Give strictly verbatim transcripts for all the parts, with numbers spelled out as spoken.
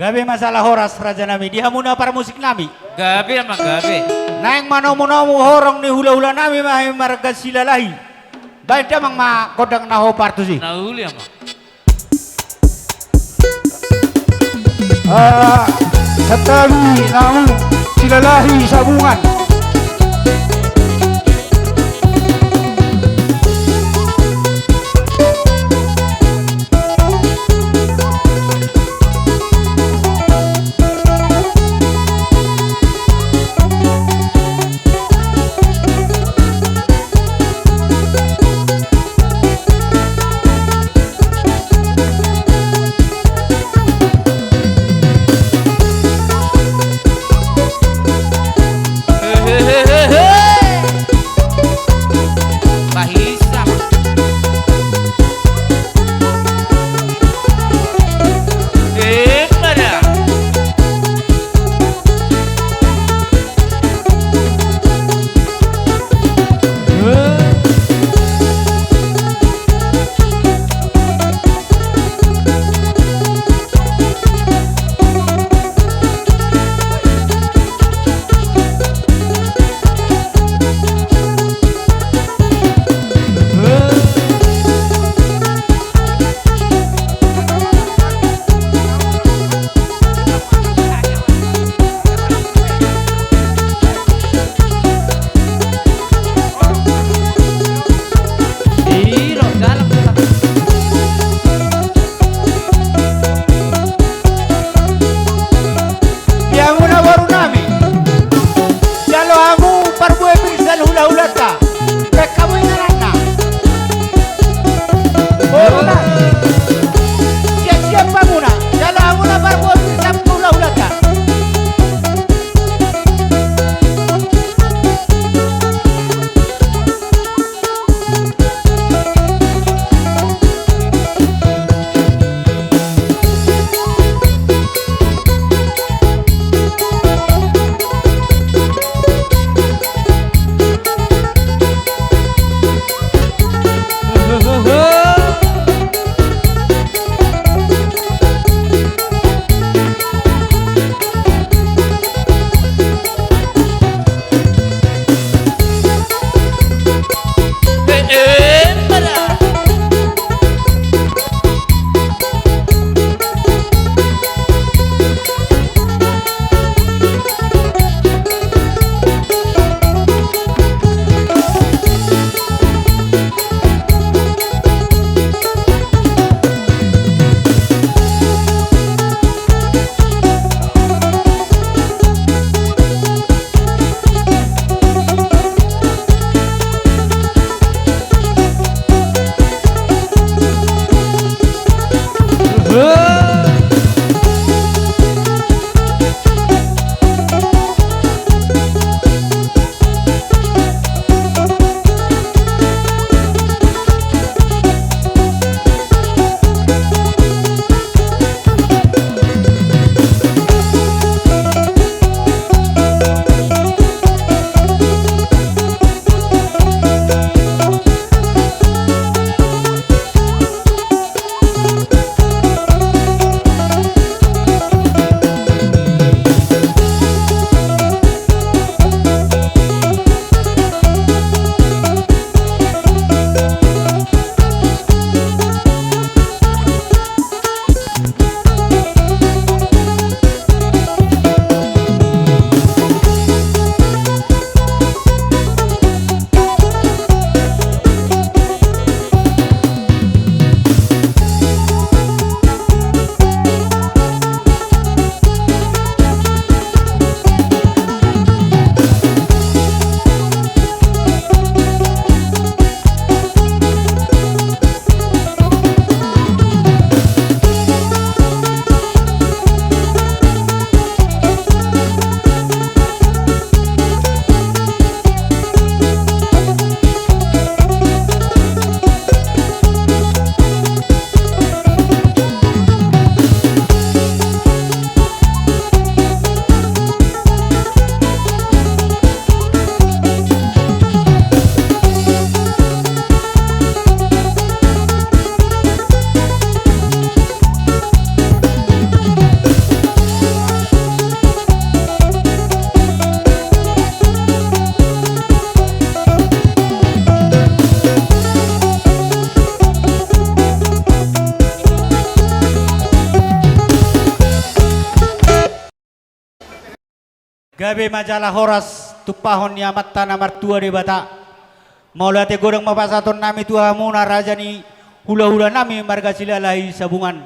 Gabe ma jala horas raja nami, di hamu na parmusik nami. Gabe ma gabe. Naeng manomu-nomu horong ni hula-hula nami ma hami marga Silalahi. Baen damang ma gondang na hombar tusi. Na uli ama. Ah, santabi namu Silalahi Sabungan. Gabe ma jala horas tumpahon ni Amanta na martua Debata. Mauliate godang ma pasahatonnami tu hamuna raja ni hulahulanami marga Silalahi Sabungan.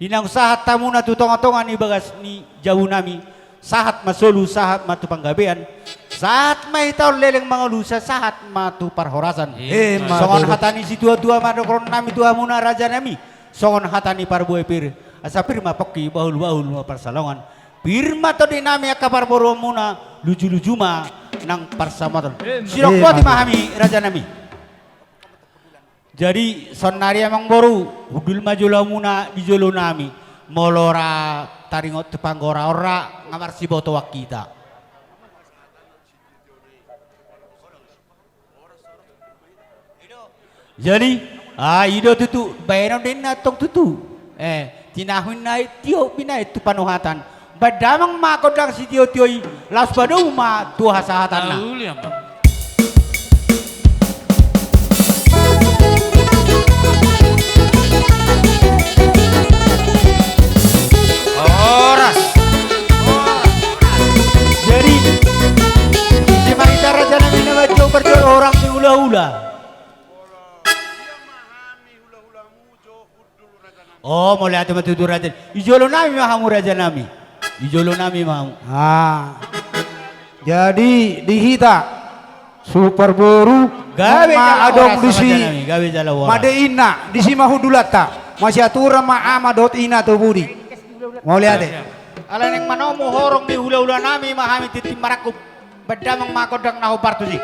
Di naung sahat hamuna tu tongatonga ni bagas ni jabunami, sahat ma solu, sahat ma tu panggabean, sahat ma hita on leleng mangolu, sahat ma tu parhorasan. Emma tutu. Songon hata ni situatua ma dohononnami tu hamuna rajanami, songon hata ni parbue pir, asa pir ma pongki, bahulbahul ma pansalongan. Pir ma tondinami angka parboruonmuna, lujuluju ma nang parsamotan. Emma. Sidok boti ma hami rajanami. Jadi saonnari amangboru, hundul ma jolomuna di jolonami. Molo ra taringot tu panggora on ra, nga marsibotoan hita. Jadi, ah, i do tutu, baenon do inna tong tutu. Eh, tinahu inna i tio binaen tu panuhatan. Baen damang ma gondang sitiotio i, laos padomu ma tu hasahatanna. Uli, amang. Horas. Jadi, ise ma hita rajanami na manjou parjolo horong ni hulahula. Oh, mauliate ma tutu raja. Di jolonami ma hamu rajanami. Di jolonami ma hamu. Ah. Jadi di hita suhut parboru, gabe ma jala adong horas disi, rajanami, gabe jala horas. Made inna, disi ma hundulanta. Masiaturan ma ama dohot ina tu pudi. Mauliate. Alai naeng manomu horong ni hulahulanami ma hami tintin marangkup. Baen damang ma gondang na hombar tusi.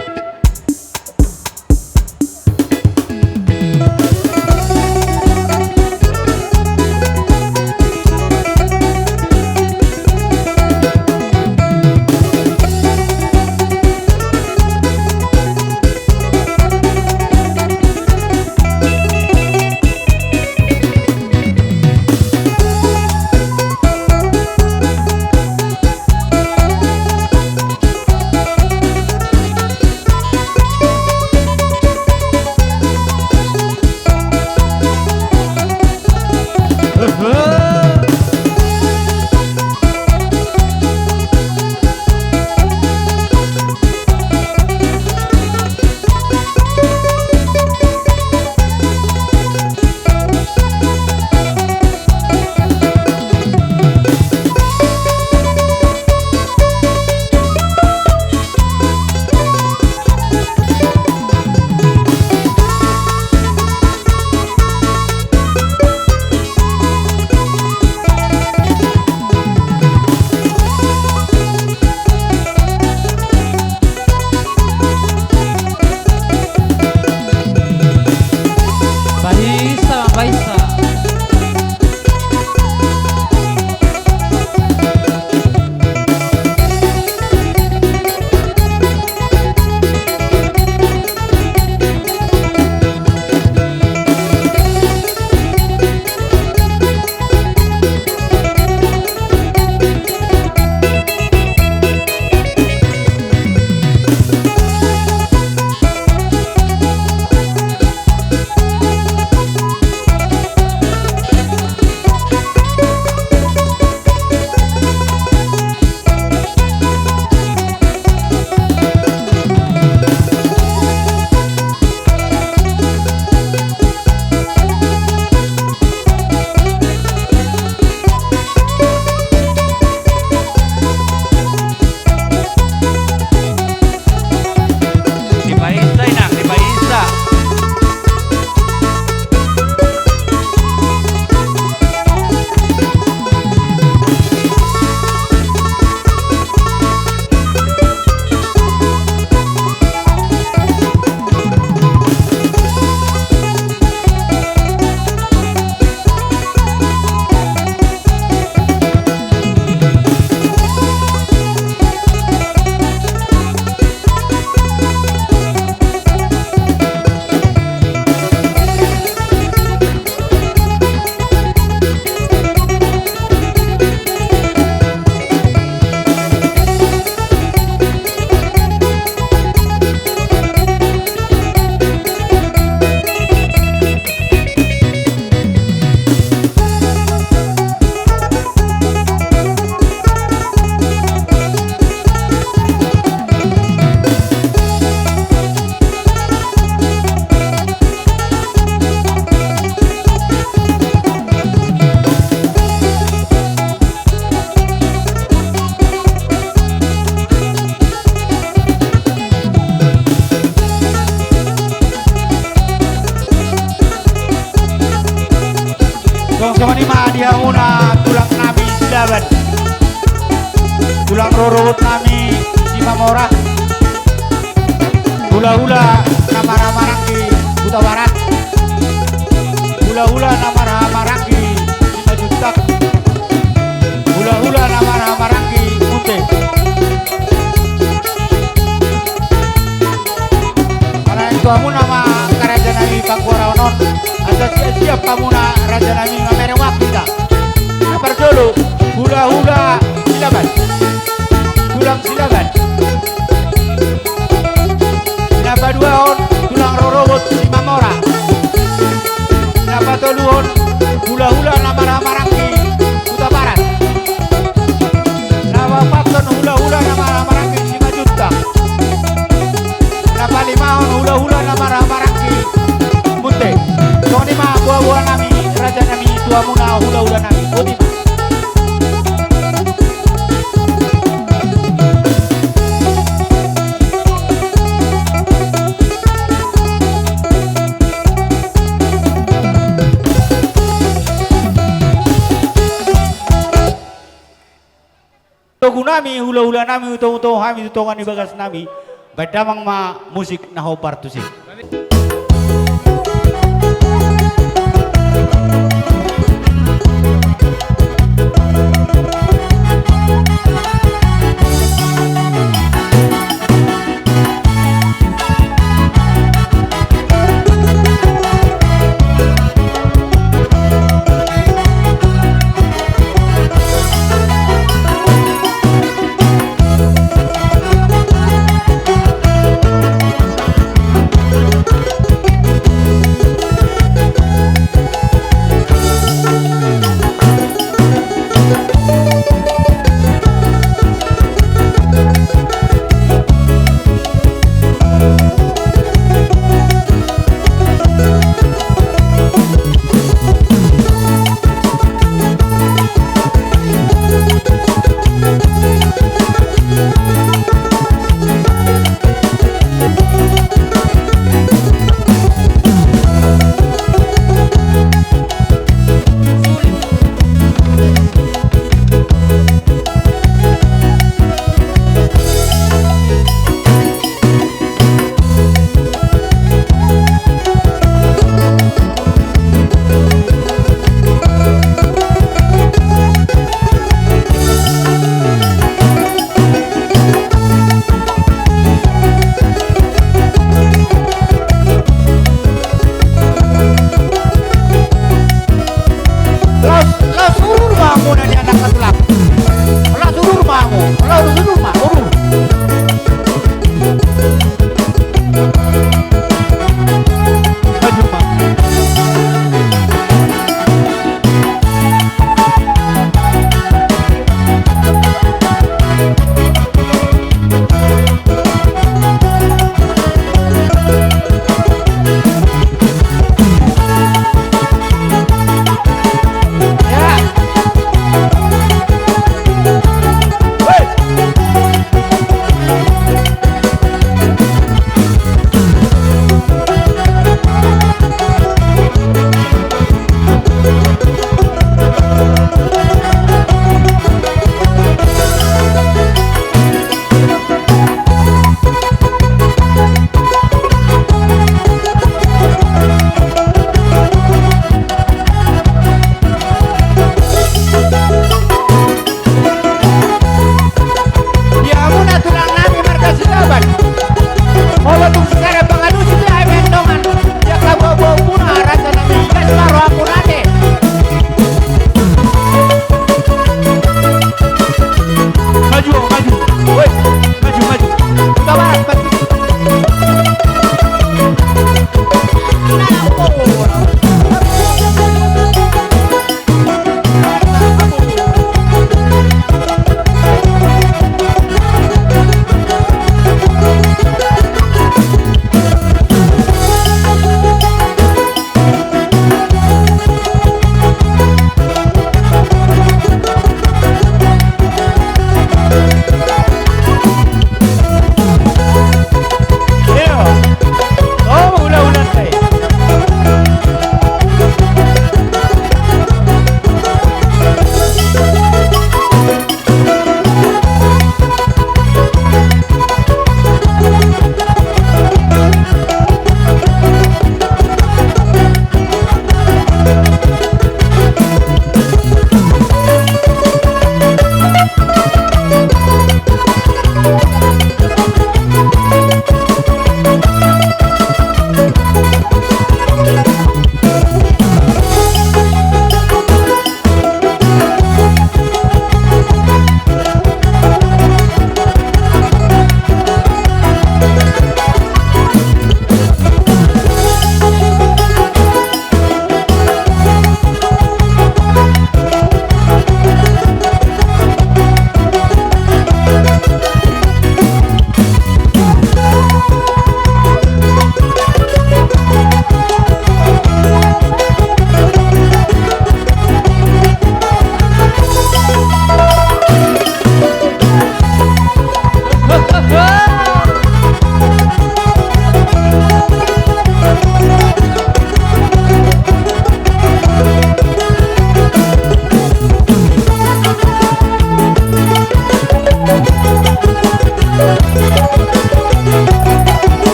Tulang rorobot nami Simamora. Hulahula na marhaha maranggi Hutabarat. Hulahula na marhaha maranggi Simanjuntak. Hulahula na marhaha maranggi Munte. Maraning tu hamuna ma angka raja nami panggoaran on. Asa siap-siap hamuna raja nami, mamereng waktu hita. Na parjolo, hulahula Silaban. Tulang Silaban. Na paduahon, tulang rorobot Simamora. Na patoluhon, hulahula na marhaha maranggi Hutabarat. Na paopathon, hulahula na marhaha maranggi Simanjuntak. Na palimahon, hulahula na marhaha maranggi Munte. Songon i ma boa-boa nami, raja nami, tu hamuna hulahula nami. Boti ma. Togu nami, hulahula nami, hutomu-tomu hami tu tonga ni bagas nami. Baen damang ma musik na hombar tusi.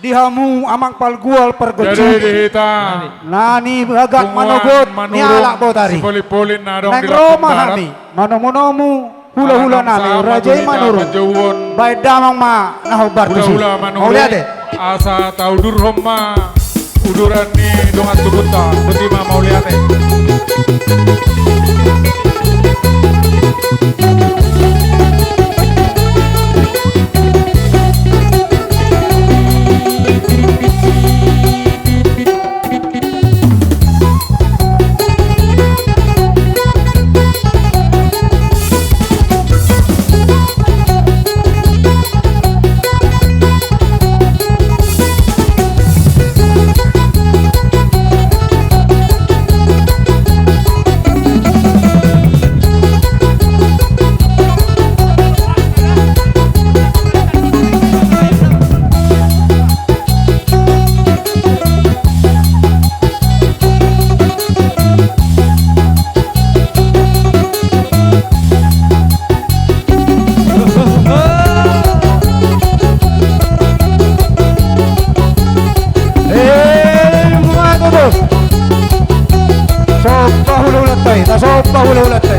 Di hamu amang pargual pargonsi. Jadi di hita. Na ni bagas punguan manogot ni Manurung, alak botari. Sipolin-polin na adong di Lampung Barat. Naeng ro ma hami manomu-nomu hula-hula nami, Raja i Manurung. Baen damang ma na hombar tusi. Hula-hula Manurung. Mauliate. Asa taudurhon ma uduran ni dongan tubunta. Boti ma, mauliate. Somba hula-hulanta i, tasomba hula-hulanta